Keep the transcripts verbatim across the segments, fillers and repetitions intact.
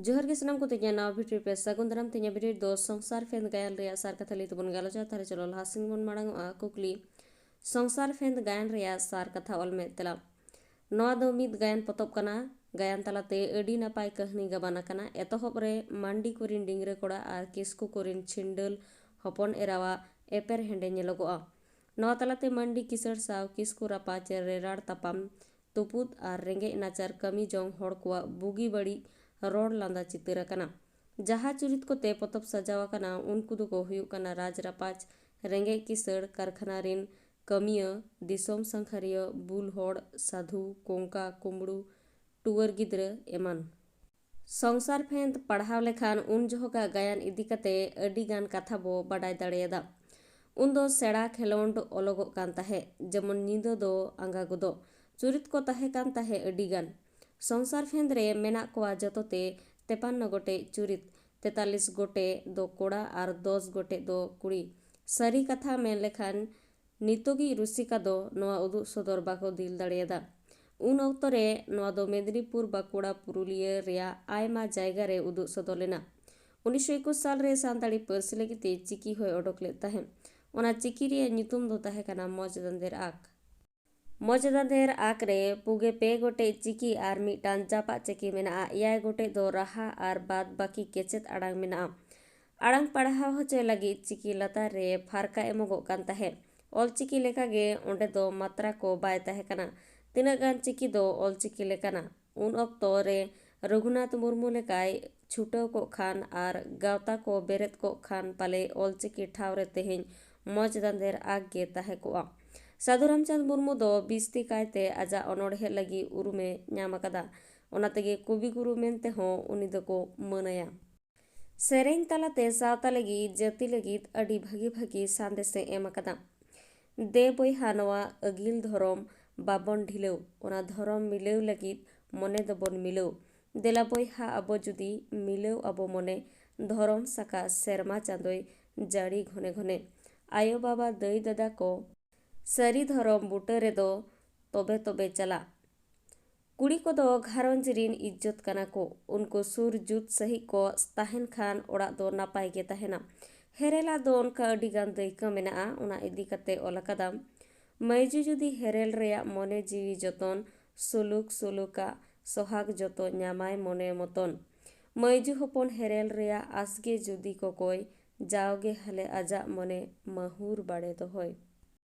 ᱡᱚᱦᱟᱨ ᱜᱮ ᱥᱟᱱᱟᱢ ᱠᱚ, ᱛᱮᱦᱮᱧᱟᱜ ᱱᱟᱣᱟ ᱵᱷᱤᱰᱤᱭᱳ ᱯᱮ ᱥᱟᱹᱜᱩᱱ ᱫᱟᱨᱟᱢ᱾ ᱛᱮᱦᱮᱧᱟᱜ ᱵᱷᱤᱰᱤᱭᱳ ᱫᱚ ᱥᱚᱝᱥᱟᱨ ᱯᱷᱮᱸᱫᱽ ᱜᱟᱭᱟᱱ ᱨᱮᱭᱟᱜ ᱥᱟᱨ ᱠᱟᱛᱷᱟ ᱞᱟᱹᱭ ᱛᱮᱵᱚᱱ ᱜᱟᱞᱚᱪᱟ᱾ ᱛᱟᱦᱞᱮ ᱪᱚᱞᱚ ᱞᱟᱦᱟ ᱥᱮᱱ ᱵᱚᱱ ᱢᱟᱲᱟᱝᱚᱜᱼᱟ᱾ ᱠᱩᱠᱞᱤ, ᱥᱚᱝᱥᱟᱨ ᱯᱷᱮᱸᱫᱽ ᱜᱟᱭᱟᱱ ᱨᱮᱭᱟᱜ ᱥᱟᱨ ᱠᱟᱛᱷᱟ ᱚᱞ ᱢᱮ᱾ ᱛᱮᱞᱟ, ᱱᱚᱣᱟ ᱫᱚ ᱢᱤᱫ ᱜᱟᱭᱟᱱ ᱯᱚᱛᱚᱵ ᱠᱟᱱᱟ᱾ ᱜᱟᱭᱟᱱ ᱛᱟᱞᱟᱛᱮ ᱟᱹᱰᱤ ᱱᱟᱯᱟᱭ ᱠᱟᱹᱦᱱᱤ ᱜᱟᱵᱟᱱ ᱟᱠᱟᱱᱟ᱾ ᱮᱛᱚᱦᱚᱵ ᱨᱮ ᱢᱟᱱᱰᱤ ᱠᱚᱨᱮᱱ ᱰᱤᱝᱨᱟᱹ ᱠᱚᱲᱟ ᱟᱨ ᱠᱤᱥᱠᱩ ᱠᱚᱨᱮᱱ ᱪᱷᱤᱱᱰᱟᱹᱞ ᱦᱚᱯᱚᱱ ᱮᱨᱟᱣᱟᱜ ᱮᱯᱮᱨ ᱦᱮᱸᱰᱮ ᱧᱮᱞᱚᱜᱚᱜᱼᱟ᱾ ᱱᱚᱣᱟ ᱛᱟᱞᱟᱛᱮ ᱢᱟᱱᱰᱤ ᱠᱤᱥᱟᱹᱬ ᱥᱟᱶ ᱠᱤᱥᱠᱩ ᱨᱟᱯᱟᱪ ᱨᱮᱨᱟᱲ ᱛᱟᱯᱟᱢ, ᱛᱩᱯᱩᱫ ᱟᱨ ᱨᱮᱸᱜᱮᱡ ᱱᱟᱪᱟᱨ ᱠᱟᱹᱢᱤ ᱡᱚᱝ ᱦᱚᱲ ᱠᱚᱣᱟᱜ ᱵᱩᱜᱤ ᱵᱟᱹᱲᱤᱡ ᱨᱚᱲ ᱞᱟᱸᱫᱟ ᱪᱤᱛᱟᱹᱨ ᱟᱠᱟᱱᱟ᱾ ᱡᱟᱦᱟᱸ ᱪᱩᱨᱤᱛ ᱠᱚᱛᱮ ᱯᱚᱛᱚᱵ ᱥᱟᱡᱟᱣ ᱟᱠᱟᱱᱟ, ᱩᱱᱠᱩ ᱫᱚᱠᱚ ᱦᱩᱭᱩᱜ ᱠᱟᱱᱟ ᱨᱟᱡᱽ ᱨᱟᱯᱟᱡᱽ, ᱨᱮᱸᱜᱮᱡ ᱠᱤᱥᱟᱹᱬ, ᱠᱟᱨᱠᱷᱟᱱᱟ ᱨᱤᱱ ᱠᱟᱹᱢᱤᱭᱟᱹ, ᱫᱤᱥᱚᱢ ᱥᱟᱸᱜᱷᱟᱨᱤᱭᱟᱹ, ᱵᱩᱞ ᱦᱚᱲ, ᱥᱟᱫᱷᱩ, ᱠᱚᱝᱠᱟ, ᱠᱩᱢᱵᱽᱲᱩ, ᱴᱩᱣᱟᱹᱨ ᱜᱤᱫᱽᱨᱟᱹ ᱮᱢᱟᱱ᱾ ᱥᱚᱝᱥᱟᱨ ᱯᱷᱮᱸᱫᱽ ᱯᱟᱲᱦᱟᱣ ᱞᱮᱠᱷᱟᱱ ᱩᱱ ᱡᱚᱦᱚᱜᱟᱜ ᱜᱟᱭᱟᱱ ᱤᱫᱤ ᱠᱟᱛᱮ ᱟᱹᱰᱤ ᱜᱟᱱ ᱠᱟᱛᱷᱟ ᱵᱚ ᱵᱟᱰᱟᱭ ᱫᱟᱲᱮᱭᱟᱫᱟ᱾ ᱩᱱᱫᱚ ᱥᱮᱬᱟ ᱠᱷᱮᱞᱳᱸᱰ ᱚᱞᱚᱜᱚᱜ ᱠᱟᱱ ᱛᱟᱦᱮᱸᱫ, ᱡᱮᱢᱚᱱ ᱧᱤᱫᱟᱹ ᱫᱚ ᱟᱸᱜᱟ ᱜᱚᱫᱚᱜ᱾ ᱪᱩᱨᱤᱛ ᱠᱚ ᱛᱟᱦᱮᱸ ᱠᱟᱱ ᱛᱟᱦᱮᱸᱫ ᱟᱹᱰᱤ ᱜᱟᱱ᱾ ᱥᱚᱝᱥᱟᱨ ᱯᱷᱮᱸᱫᱽ ᱨᱮ ᱢᱮᱱᱟᱜ ᱠᱚᱣᱟ ᱡᱚᱛᱚ ᱛᱮ ᱛᱮᱯᱟᱱᱱᱚ ᱜᱚᱴᱮᱡ ᱪᱩᱨᱤᱛ, ᱛᱮᱛᱟᱞᱤᱥ ᱜᱚᱴᱮᱡ ᱫᱚ ᱠᱚᱲᱟ ᱟᱨ ᱫᱚᱥ ᱜᱚᱴᱮᱡ ᱫᱚ ᱠᱩᱲᱤ᱾ ᱥᱟᱹᱨᱤ ᱠᱟᱛᱷᱟ ᱢᱮᱱ ᱞᱮᱠᱷᱟᱱ, ᱱᱤᱛᱚᱜᱤᱡ ᱨᱩᱥᱤᱠᱟ ᱫᱚ ᱱᱚᱣᱟ ᱩᱫᱩᱜ ᱥᱚᱫᱚᱨ ᱵᱟᱠᱚ ᱫᱤᱞ ᱫᱟᱲᱮᱭᱟᱫᱟ᱾ ᱩᱱ ᱚᱠᱛᱚ ᱨᱮ ᱱᱚᱣᱟ ᱫᱚ ᱢᱮᱫᱽᱱᱤᱯᱩᱨ, ᱵᱟᱸᱠᱩᱲᱟ, ᱯᱩᱨᱩᱞᱤᱭᱟᱹ ᱨᱮᱭᱟᱜ ᱟᱭᱢᱟ ᱡᱟᱭᱜᱟ ᱨᱮ ᱩᱫᱩᱜ ᱥᱚᱫᱚᱨ ᱞᱮᱱᱟ᱾ ᱩᱱᱤᱥᱥᱚ ᱮᱠᱩᱥ ᱥᱟᱞ ᱨᱮ ᱥᱟᱱᱛᱟᱲᱤ ᱯᱟᱹᱨᱥᱤ ᱞᱟᱹᱜᱤᱫ ᱛᱮ ᱪᱤᱠᱤ ᱦᱚᱸᱭ ᱚᱰᱚᱠ ᱞᱮᱫ ᱛᱟᱦᱮᱸᱫ᱾ ᱚᱱᱟ ᱪᱤᱠᱤ ᱨᱮᱭᱟᱜ ᱧᱩᱛᱩᱢ ᱫᱚ ᱛᱟᱦᱮᱸ ᱠᱟᱱᱟ ᱢᱚᱡᱽ ᱫᱟᱸᱫᱮᱨ ᱟᱸᱠ᱾ ᱢᱚᱡᱽ ᱫᱟᱸᱫᱮᱨ ᱟᱸᱠ ᱨᱮ ᱯᱩᱜᱮ ᱯᱮ ᱜᱚᱴᱮᱡ ᱪᱤᱠᱤ ᱟᱨ ᱢᱤᱫᱴᱟᱝ ᱡᱟᱯᱟᱜ ᱪᱤᱠᱤ ᱢᱮᱱᱟᱜᱼᱟ᱾ ᱮᱭᱟᱭ ᱜᱚᱴᱮᱡ ᱫᱚ ᱨᱟᱦᱟ ᱟᱨ ᱵᱟᱫ ᱵᱟᱹᱠᱤ ᱠᱮᱪᱮᱫ ᱟᱲᱟᱝ ᱢᱮᱱᱟᱜᱼᱟ᱾ ᱟᱲᱟᱝ ᱯᱟᱲᱦᱟᱣ ᱦᱚᱪᱚᱭ ᱞᱟᱹᱜᱤᱫ ᱪᱤᱠᱤ ᱞᱟᱛᱟᱨ ᱨᱮ ᱯᱷᱟᱨᱠᱟ ᱮᱢᱚᱜᱚᱜ ᱠᱟᱱ ᱛᱟᱦᱮᱸᱫ᱾ ᱚᱞᱪᱤᱠᱤ ᱞᱮᱠᱟᱜᱮ ᱚᱸᱰᱮ ᱫᱚ ᱢᱟᱛᱨᱟ ᱠᱚ ᱵᱟᱭ ᱛᱟᱦᱮᱸ ᱠᱟᱱᱟ᱾ ᱛᱤᱱᱟᱹᱜ ᱜᱟᱱ ᱪᱤᱠᱤ ᱫᱚ ᱚᱞᱪᱤᱠᱤ ᱞᱮᱠᱟᱱᱟ᱾ ᱩᱱ ᱚᱠᱛᱚ ᱨᱮ ᱨᱚᱜᱷᱩᱱᱟᱛᱷ ᱢᱩᱨᱢᱩ ᱞᱮᱠᱟᱭ ᱪᱷᱩᱴᱟᱹᱣ ᱠᱚᱜ ᱠᱷᱟᱱ ᱟᱨ ᱜᱟᱶᱛᱟ ᱠᱚ ᱵᱮᱨᱮᱫ ᱠᱚᱜ ᱠᱷᱟᱱ ᱯᱟᱞᱮ ᱚᱞᱪᱤᱠᱤ ᱴᱷᱟᱶ ᱨᱮ ᱛᱮᱦᱮᱧ ᱢᱚᱡᱽ ᱫᱟᱸᱫᱮᱨ ᱟᱸᱠ ᱜᱮ ᱛᱟᱦᱮᱸ ᱠᱚᱜᱼᱟ᱾ ᱥᱟᱹᱫᱷᱩ ᱨᱟᱢᱪᱟᱸᱫᱽ ᱢᱩᱨᱢᱩ ᱫᱚ ᱵᱤᱥᱛᱤ ᱠᱟᱭᱛᱮ ᱟᱡᱟᱜ ᱚᱱᱚᱬᱦᱮ ᱞᱟᱹᱜᱤᱫ ᱩᱨᱩᱢᱮ ᱧᱟᱢ ᱟᱠᱟᱫᱟ᱾ ᱚᱱᱟ ᱛᱮᱜᱮ ᱠᱚᱵᱤᱜᱩᱨᱩ ᱢᱮᱱᱛᱮ ᱦᱚᱸ ᱩᱱᱤ ᱫᱚᱠᱚ ᱢᱟᱹᱱ ᱟᱭᱟ᱾ ᱥᱮᱨᱮᱧ ᱛᱟᱞᱟᱛᱮ ᱥᱟᱶᱛᱟ ᱞᱟᱹᱜᱤᱫ, ᱡᱟᱹᱛᱤ ᱞᱟᱹᱜᱤᱫ ᱟᱹᱰᱤ ᱵᱷᱟᱹᱜᱤ ᱵᱷᱟᱹᱜᱤ ᱥᱟᱸᱫᱮᱥᱮ ᱮᱢ ᱟᱠᱟᱫᱟ᱾ ᱫᱮ ᱵᱚᱭᱦᱟ, ᱱᱚᱣᱟ ᱟᱹᱜᱤᱞ ᱫᱷᱚᱨᱚᱢ ᱵᱟᱵᱚᱱ ᱰᱷᱤᱞᱟᱹᱣ, ᱚᱱᱟ ᱫᱷᱚᱨᱚᱢ ᱢᱤᱞᱟᱹᱣ ᱞᱟᱹᱜᱤᱫ ᱢᱚᱱᱮ ᱫᱚᱵᱚᱱ ᱢᱤᱞᱟᱹᱣ᱾ ᱫᱮᱞᱟ ᱵᱚᱭᱦᱟ, ᱟᱵᱚ ᱡᱩᱫᱤ ᱢᱤᱞᱟᱹᱣ ᱟᱵᱚ ᱢᱚᱱᱮ, ᱫᱷᱚᱨᱚᱢ ᱥᱟᱠᱟ ᱥᱮᱨᱢᱟ ᱪᱟᱸᱫᱚᱭ ᱡᱟᱹᱲᱤ ᱜᱷᱚᱱᱮ ᱜᱷᱚᱱᱮ᱾ ᱟᱭᱳ ᱵᱟᱵᱟ ᱫᱟᱹᱭ ᱫᱟᱫᱟ ᱠᱚ, ᱥᱟᱹᱨᱤ ᱫᱷᱚᱨᱚᱢ ᱵᱩᱴᱟᱹ ᱨᱮᱫᱚ ᱛᱚᱵᱮ ᱛᱚᱵᱮ ᱪᱟᱞᱟᱜ᱾ ᱠᱩᱲᱤ ᱠᱚᱫᱚ ᱜᱷᱟᱨᱚᱸᱡᱽ ᱨᱤᱱ ᱤᱡᱽᱡᱚᱛ ᱠᱟᱱᱟ ᱠᱚ᱾ ᱩᱱᱠᱩ ᱥᱩᱨ ᱡᱩᱛ ᱥᱟᱹᱦᱤᱡ ᱠᱚ ᱛᱟᱦᱮᱱ ᱠᱷᱟᱱ ᱚᱲᱟᱜ ᱫᱚ ᱱᱟᱯᱟᱭ ᱜᱮ ᱛᱟᱦᱮᱱᱟ᱾ ᱦᱮᱨᱮᱞᱟᱜ ᱫᱚ ᱚᱱᱠᱟ ᱟᱹᱰᱤ ᱜᱟᱱ ᱫᱟᱹᱭᱠᱟᱹ ᱢᱮᱱᱟᱜᱼᱟ, ᱚᱱᱟ ᱤᱫᱤ ᱠᱟᱛᱮ ᱚᱞ ᱟᱠᱟᱫᱟᱢ᱾ ᱢᱟᱹᱭᱡᱩ ᱡᱩᱫᱤ ᱦᱮᱨᱮᱞ ᱨᱮᱭᱟᱜ ᱢᱚᱱᱮ ᱡᱤᱣᱤ ᱡᱚᱛᱚᱱ, ᱥᱩᱞᱩᱠ ᱥᱩᱞᱩᱠᱟᱜ ᱥᱚᱦᱟᱜ ᱡᱚᱛᱚ ᱧᱟᱢᱟᱭ ᱢᱚᱱᱮ ᱢᱚᱛᱚᱱ᱾ ᱢᱟᱹᱭᱡᱩ ᱦᱚᱯᱚᱱ ᱦᱮᱨᱮᱞ ᱨᱮᱭᱟᱜ ᱟᱥ ᱜᱮ ᱡᱩᱫᱤ ᱠᱚᱠᱚᱭ, ᱡᱟᱣᱜᱮ ᱦᱟᱞᱮ ᱟᱡᱟᱜ ᱢᱚᱱᱮ ᱢᱟᱹᱦᱩᱨ ᱵᱟᱲᱮ ᱫᱚᱦᱚᱭ᱾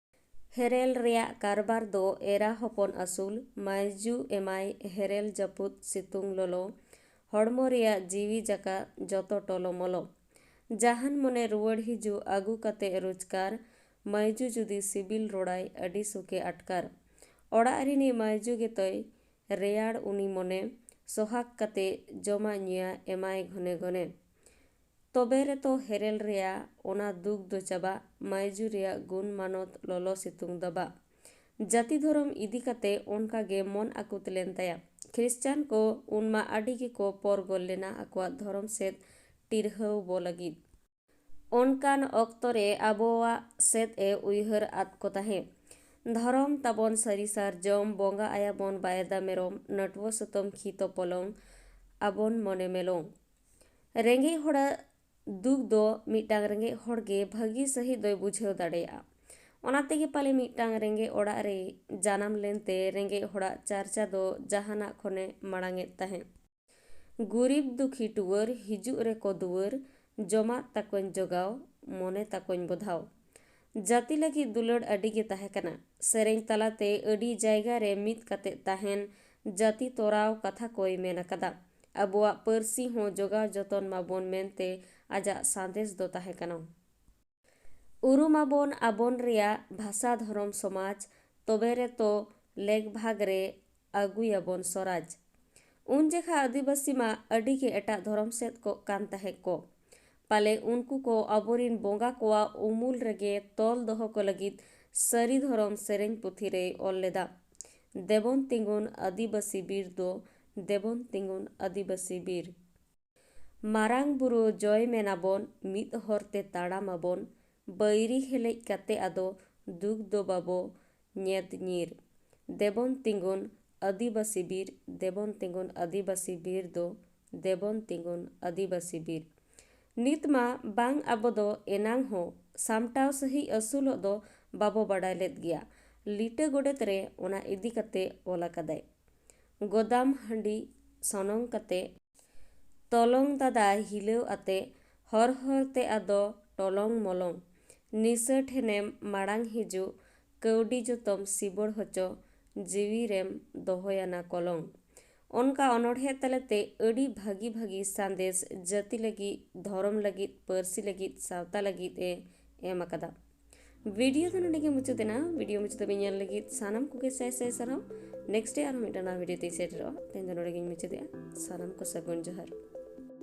ᱦᱮᱨᱮᱞ ᱨᱮᱭᱟᱜ ᱠᱟᱨᱵᱟᱨ ᱫᱚ ᱮᱨᱟ ᱦᱚᱯᱚᱱ ᱟᱹᱥᱩᱞ, ᱢᱟᱹᱭᱡᱩ ᱮᱢᱟᱭ ᱦᱮᱨᱮᱞ ᱡᱟᱹᱯᱩᱫ ᱥᱤᱛᱩᱝ ᱞᱚᱞᱚ, ᱦᱚᱲᱢᱚ ᱨᱮᱭᱟᱜ ᱡᱤᱣᱤ ᱡᱟᱠᱟ ᱡᱚᱛᱚ ᱴᱚᱞᱚ ᱢᱚᱞᱚ᱾ ᱡᱟᱦᱟᱱ ᱢᱚᱱᱮ ᱨᱩᱣᱟᱹᱲ ᱦᱤᱡᱩᱜ ᱟᱹᱜᱩ ᱠᱟᱛᱮ ᱨᱳᱡᱽᱜᱟᱨ, ᱢᱟᱹᱭᱡᱩ ᱡᱩᱫᱤ ᱥᱤᱵᱤᱞ ᱨᱚᱲᱟᱭ ᱟᱹᱰᱤ ᱥᱩᱠᱮ ᱟᱴᱠᱟᱨ᱾ ᱚᱲᱟᱜ ᱨᱤᱱᱤᱡ ᱢᱟᱹᱭᱡᱩ ᱜᱮᱛᱚᱭ ᱨᱮᱭᱟᱲ ᱩᱱᱤ ᱢᱚᱱᱮ, ᱥᱚᱦᱟᱜ ᱠᱟᱛᱮ ᱡᱚᱢᱟᱜ ᱧᱩᱭᱟ ᱮᱢᱟᱭ ᱜᱷᱚᱱᱮ ᱜᱷᱚᱱᱮ᱾ ᱛᱚᱵᱮ ᱨᱮᱛᱚ ᱦᱮᱨᱮᱞ ᱨᱮᱭᱟᱜ ᱚᱱᱟ ᱫᱩᱠ ᱫᱚ ᱪᱟᱵᱟᱜ, ᱢᱟᱹᱭᱡᱩ ᱨᱮᱭᱟᱜ ᱜᱩᱱ ᱢᱟᱱᱚᱛ ᱞᱚᱞᱚ ᱥᱤᱛᱩᱝ ᱫᱟᱵᱟᱜ᱾ ᱡᱟᱹᱛᱤ ᱫᱷᱚᱨᱚᱢ ᱤᱫᱤ ᱠᱟᱛᱮ ᱚᱱᱠᱟ ᱜᱮ ᱢᱚᱱ ᱟᱹᱠᱩᱛ ᱞᱮᱱ ᱛᱟᱭᱟ᱾ ᱠᱷᱨᱤᱥᱪᱟᱱ ᱠᱚ ᱩᱱᱢᱟ ᱟᱹᱰᱤ ᱜᱮᱠᱚ ᱯᱚᱨᱜᱚᱞ ᱞᱮᱱᱟ ᱟᱠᱚᱣᱟᱜ ᱫᱷᱚᱨᱚᱢ ᱥᱮᱫ ᱴᱤᱨᱦᱟᱹᱣ ᱵᱚ ᱞᱟᱹᱜᱤᱫ᱾ ᱚᱱᱠᱟᱱ ᱚᱠᱛᱚ ᱨᱮ ᱟᱵᱚᱣᱟᱜ ᱥᱮᱫ ᱮ ᱩᱭᱦᱟᱹᱨ ᱟᱫ ᱠᱚ ᱛᱟᱦᱮᱸ᱾ ᱫᱷᱚᱨᱚᱢ ᱛᱟᱵᱚᱱ ᱥᱟᱹᱨᱤ ᱥᱟᱨᱡᱚᱢ, ᱵᱚᱸᱜᱟ ᱟᱭᱟᱵᱚᱱ ᱵᱟᱭᱫᱟ ᱢᱮᱨᱚᱢ, ᱱᱟᱹᱴᱩᱣᱟᱹ ᱥᱩᱛᱟᱹᱢ ᱠᱷᱤᱛᱚ ᱯᱚᱞᱚᱝ, ᱟᱵᱚᱱ ᱢᱚᱱᱮ ᱢᱮᱞᱚᱝ᱾ ᱨᱮᱸᱜᱮᱡ ᱦᱚᱲᱟᱜ ᱫᱩᱠ ᱫᱚ ᱢᱤᱫᱴᱟᱝ ᱨᱮᱸᱜᱮᱡ ᱦᱚᱲ ᱜᱮ ᱵᱷᱟᱹᱜᱤ ᱥᱟᱹᱦᱤᱡ ᱫᱚᱭ ᱵᱩᱡᱷᱟᱹᱣ ᱫᱟᱲᱮᱭᱟᱜᱼᱟ᱾ ᱚᱱᱟ ᱛᱮᱜᱮ ᱯᱟᱞᱮ ᱢᱤᱫᱴᱟᱝ ᱨᱮᱸᱜᱮᱡ ᱚᱲᱟᱜ ᱨᱮ ᱡᱟᱱᱟᱢ ᱞᱮᱱᱛᱮ ᱨᱮᱸᱜᱮᱡ ᱦᱚᱲᱟᱜ ᱪᱟᱨᱪᱟ ᱫᱚ ᱡᱟᱦᱟᱱᱟᱜ ᱠᱷᱚᱱᱮ ᱢᱟᱲᱟᱝ ᱮᱫ ᱛᱟᱦᱮᱸᱫ᱾ ᱜᱩᱨᱤᱵ ᱫᱩᱠᱷᱤ ᱴᱩᱣᱟᱹᱨ ᱦᱤᱡᱩᱜ ᱨᱮᱠᱚ ᱫᱩᱣᱟᱹᱨ, ᱡᱚᱢᱟᱜ ᱛᱟᱠᱚᱧ ᱡᱚᱜᱟᱣ, ᱢᱚᱱᱮ ᱛᱟᱠᱚᱧ ᱵᱚᱫᱷᱟᱣ᱾ ᱡᱟᱹᱛᱤ ᱞᱟᱹᱜᱤᱫ ᱫᱩᱞᱟᱹᱲ ᱟᱹᱰᱤ ᱜᱮ ᱛᱟᱦᱮᱸ ᱠᱟᱱᱟ᱾ ᱥᱮᱨᱮᱧ ᱛᱟᱞᱟᱛᱮ ᱟᱹᱰᱤ ᱡᱟᱭᱜᱟ ᱨᱮ ᱢᱤᱫ ᱠᱟᱛᱮ ᱛᱟᱦᱮᱱ ᱡᱟᱹᱛᱤ ᱛᱚᱨᱟᱣ ᱠᱟᱛᱷᱟ ᱠᱚᱭ ᱢᱮᱱ ᱟᱠᱟᱫᱟ᱾ ᱟᱵᱚᱣᱟᱜ ᱯᱟᱹᱨᱥᱤ ᱦᱚᱸ ᱡᱚᱜᱟᱣ ᱡᱚᱛᱚᱱ ᱢᱟᱵᱚᱱ ᱢᱮᱱᱛᱮ ᱟᱡᱟᱜ ᱥᱟᱸᱫᱮᱥ ᱫᱚ ᱛᱟᱦᱮᱸ ᱠᱟᱱᱟ᱾ ᱩᱨᱩᱢᱟᱵᱚᱱ ᱟᱵᱚᱱ ᱨᱮᱭᱟᱜ ᱵᱷᱟᱥᱟ, ᱫᱷᱚᱨᱚᱢ, ᱥᱚᱢᱟᱡᱽ, ᱛᱚᱵᱮ ᱨᱮᱛᱚ ᱞᱮᱠ ᱵᱷᱟᱜᱽ ᱨᱮ ᱟᱹᱜᱩᱭᱟᱵᱚᱱ ᱥᱚᱨᱟᱡᱽ᱾ ᱩᱱ ᱡᱮᱠᱷᱟ ᱟᱹᱫᱤᱵᱟᱹᱥᱤ ᱢᱟ ᱟᱹᱰᱤ ᱜᱮ ᱮᱴᱟᱜ ᱫᱷᱚᱨᱚᱢ ᱥᱮᱫ ᱠᱚᱜ ᱠᱟᱱ ᱛᱟᱦᱮᱸᱫ ᱠᱚ᱾ ᱯᱟᱞᱮ ᱩᱱᱠᱩ ᱠᱚ ᱟᱵᱚᱨᱤᱱ ᱵᱚᱸᱜᱟ ᱠᱚᱣᱟᱜ ᱩᱢᱩᱞ ᱨᱮᱜᱮ ᱛᱚᱞ ᱫᱚᱦᱚ ᱠᱚ ᱞᱟᱹᱜᱤᱫ ᱥᱟᱹᱨᱤ ᱫᱷᱚᱨᱚᱢ ᱥᱮᱨᱮᱧ ᱯᱩᱛᱷᱤ ᱨᱮᱭ ᱚᱞ ᱞᱮᱫᱟ᱾ ᱫᱮᱵᱚᱱ ᱛᱤᱸᱜᱩᱱ ᱟᱹᱫᱤᱵᱟᱹᱥᱤ ᱵᱤᱨ ᱫᱚ, ᱫᱮᱵᱚᱱ ᱛᱤᱸᱜᱩᱱ ᱟᱹᱫᱤᱵᱟᱹᱥᱤ ᱵᱤᱨ᱾ ᱢᱟᱨᱟᱝ ᱵᱩᱨᱩ ᱡᱚᱭ ᱢᱮᱱᱟᱵᱚᱱ, ᱢᱤᱫ ᱦᱚᱨ ᱛᱮ ᱛᱟᱲᱟᱢ ᱟᱵᱚᱱ, ᱵᱟᱹᱭᱨᱤ ᱦᱮᱞᱮᱡ ᱠᱟᱛᱮ ᱟᱫᱚ ᱫᱩᱠ ᱫᱚ ᱵᱟᱵᱚ ᱧᱮᱫ ᱧᱤᱨ᱾ ᱫᱮᱵᱚᱱ ᱛᱤᱸᱜᱩᱱ ᱟᱹᱫᱤᱵᱟᱹᱥᱤ ᱵᱤᱨ, ᱫᱮᱵᱚᱱ ᱛᱤᱸᱜᱩᱱ ᱟᱹᱫᱤᱵᱟᱹᱥᱤ ᱵᱤᱨ ᱫᱚ, ᱫᱮᱵᱚᱱ ᱛᱤᱸᱜᱩᱱ ᱟᱹᱫᱤᱵᱟᱹᱥᱤ ᱵᱤᱨ᱾ ᱱᱤᱛ ᱢᱟ ᱵᱟᱝ ᱟᱵᱚ ᱫᱚ ᱮᱱᱟᱝ ᱦᱚᱸ ᱥᱟᱢᱴᱟᱣ ᱥᱟᱹᱦᱤᱡ ᱟᱹᱥᱩᱞᱚᱜ ᱫᱚ ᱵᱟᱵᱚ ᱵᱟᱰᱟᱭ ᱞᱮᱫ ᱜᱮᱭᱟ᱾ ᱞᱤᱴᱟᱹ ᱜᱚᱰᱮᱛ ᱨᱮ ᱚᱱᱟ ᱤᱫᱤ ᱠᱟᱛᱮ ᱚᱞ ᱟᱠᱟᱫᱟᱭ, ᱜᱚᱫᱟᱢ ᱦᱟᱺᱰᱤ ᱥᱚᱱᱚᱝ ᱠᱟᱛᱮ, ᱛᱚᱞᱚᱝ ᱫᱟᱫᱟ ᱦᱤᱞᱟᱹᱣ ᱟᱛᱮ, ᱦᱚᱨ ᱦᱚᱨ ᱛᱮ ᱟᱫᱚ ᱴᱚᱞᱚᱝ ᱢᱚᱞᱚᱝ᱾ ᱱᱤᱥᱟᱹ ᱴᱷᱮᱱᱮᱢ ᱢᱟᱲᱟᱝ ᱦᱤᱡᱩᱜ, ᱠᱟᱹᱣᱰᱤ ᱡᱚᱛᱚᱢ ᱥᱤᱵᱚᱲ ᱦᱚᱪᱚ, ᱡᱤᱣᱤ ᱨᱮᱢ ᱫᱚᱦᱚᱭᱟᱱᱟ ᱠᱚᱞᱚᱝ᱾ ᱚᱱᱠᱟ ᱚᱱᱚᱬᱦᱮ ᱛᱟᱞᱟᱛᱮ ᱟᱹᱰᱤ ᱵᱷᱟᱹᱜᱤ ᱵᱷᱟᱹᱜᱤ ᱥᱟᱸᱫᱮᱥ ᱡᱟᱹᱛᱤ ᱞᱟᱹᱜᱤᱫ, ᱫᱷᱚᱨᱚᱢ ᱞᱟᱹᱜᱤᱫ, ᱯᱟᱹᱨᱥᱤ ᱞᱟᱹᱜᱤᱫ, ᱥᱟᱶᱛᱟ ᱞᱟᱹᱜᱤᱫ ᱮ ᱮᱢ ᱟᱠᱟᱫᱟ᱾ ᱵᱷᱤᱰᱤᱭᱳ ᱫᱚ ᱱᱚᱰᱮ ᱜᱮ ᱢᱩᱪᱟᱹᱫ ᱮᱱᱟ᱾ ᱵᱷᱤᱰᱤᱭᱳ ᱢᱩᱪᱟᱹᱫ ᱫᱷᱟᱹᱵᱤᱡ ᱧᱮᱞ ᱞᱟᱹᱜᱤᱫ ᱥᱟᱱᱟᱢ ᱠᱚᱜᱮ ᱥᱟᱭ ᱥᱟᱭ ᱥᱟᱨᱦᱟᱣ᱾ ᱱᱮᱠᱥᱴ ᱰᱮ ᱟᱨᱦᱚᱸ ᱢᱤᱫᱴᱟᱝ ᱱᱟᱣᱟ ᱵᱷᱤᱰᱤᱭᱳ ᱛᱮᱧ ᱥᱮᱴᱮᱨᱚᱜᱼᱟ᱾ ᱛᱮᱦᱮᱧ ᱫᱚ ᱱᱚᱰᱮ ᱜᱤᱧ ᱢᱩᱪᱟᱹᱫᱮᱜᱼᱟ᱾ ᱥᱟᱱᱟᱢ ᱠᱚ ᱥᱟᱹᱜᱩᱱ ᱡᱚᱦᱟᱨ᱾